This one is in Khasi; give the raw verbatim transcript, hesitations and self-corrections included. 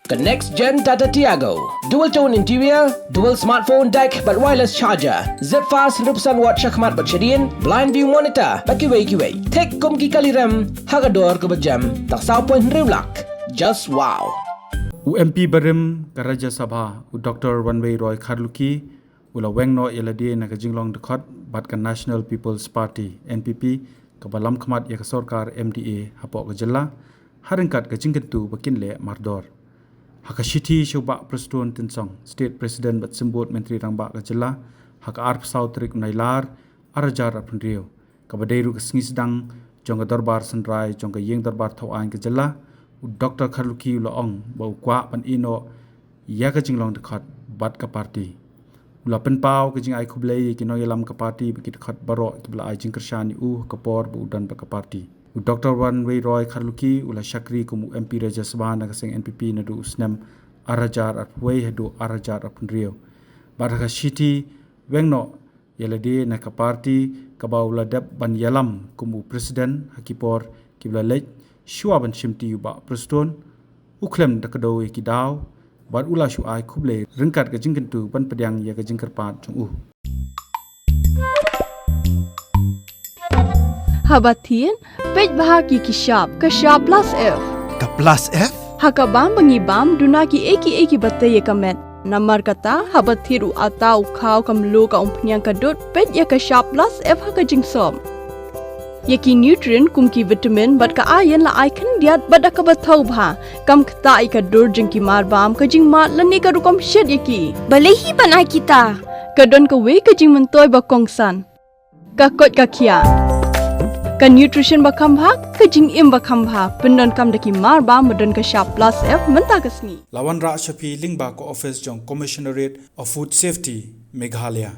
Ka next gen Tata Tiago. Dual tone interior, dual smartphone deck bad wireless charger. Zip fast hynriew percent watt shakhmat bad shadien, blind view monitor bad kiwei kiwei. Thik kum ki kali rem ha ka dor kaba jem tang saw point hynriew lak. Just wow. U M P barim ka Rajya Sabha, u Doctor Wanwei Roy Kharlukhi, u la weng noh ïa lade na ka jinglong dkhot bad ka National People's Party, N P P, kaba lam khmat ïa ka sorkar M D A hapoh ka jylla, ha ryngkat ka jingkyntu ba kin leh mardor. Ha ka shithi sha u Bah Prestone Tynsong, State President bad Symbud Myntri Rangbah ka jylla, ha ka arphew saw tarik u Nailar, ar hajar arphew hynriew, kaba dei ruh ka sngi sdang jong ka dorbar synrai jong ka Ïing Dorbar Thawaiñ ka jylla, u Doctor Kharlukhi u la ong ba u kwah ban ïeh noh ïa ka jinglong dkhot bad ka party. U la pynpaw ka jingai khublei ïa ki nongïalam ka party bad ki dkhot baroh kiba la ai jingkyrshan ïa u ha ka por ba u don bad ka party. U Doctor Wanwei Roy Kharlukhi u la shakri kum u M P Rajya Sabha na ka seng N P P naduh u snem ar hajar arphew wei haduh ar hajar arphew hynriew. Bad ha ka shithi weng noh ïa lade na ka party kaba u la dep ban ïalam kum u president ha ki por kiba la leit, shuwa ban shimti ïa u Bah Prestone, u khlem da kdew ïa ki daw, bad u la shu ai khublei ryngkat ka jingkyntu ban pdiang ïa ka jingkyrpad jong u. Haba thied, peit bha ïa ki shap, ka shap plus F. Ka plus F? Ha ka bam ba ngi bam, duna kiei kiei kiba tei ïa ka met. Namar kata, haba thied u atta, u khaw, ka mluh, ka umphniang, ka dud, peit ïa ka shap plus F ha ka jingsop. Ïa ki nutrient kum ki vitamin bad ka iron la ai khyndiat bad da kaba thaw bha. Kam ktah ïa ka dur jong ki marbam, ka jingmad lane ka rukom shet ïa ki. Balei hi ban ai kita? Ka don kawei ka jingmyntoi ba kongsan. Ka koit ka khiah. Ka nutrition ba kham bha, ka jingim ba kham bha. Pyndonkam da ki marbam ba don ka shap plus F mynta ka sngi. La wanrah sha phi lyngba ka office jong Commissionerate of Food Safety, Meghalaya.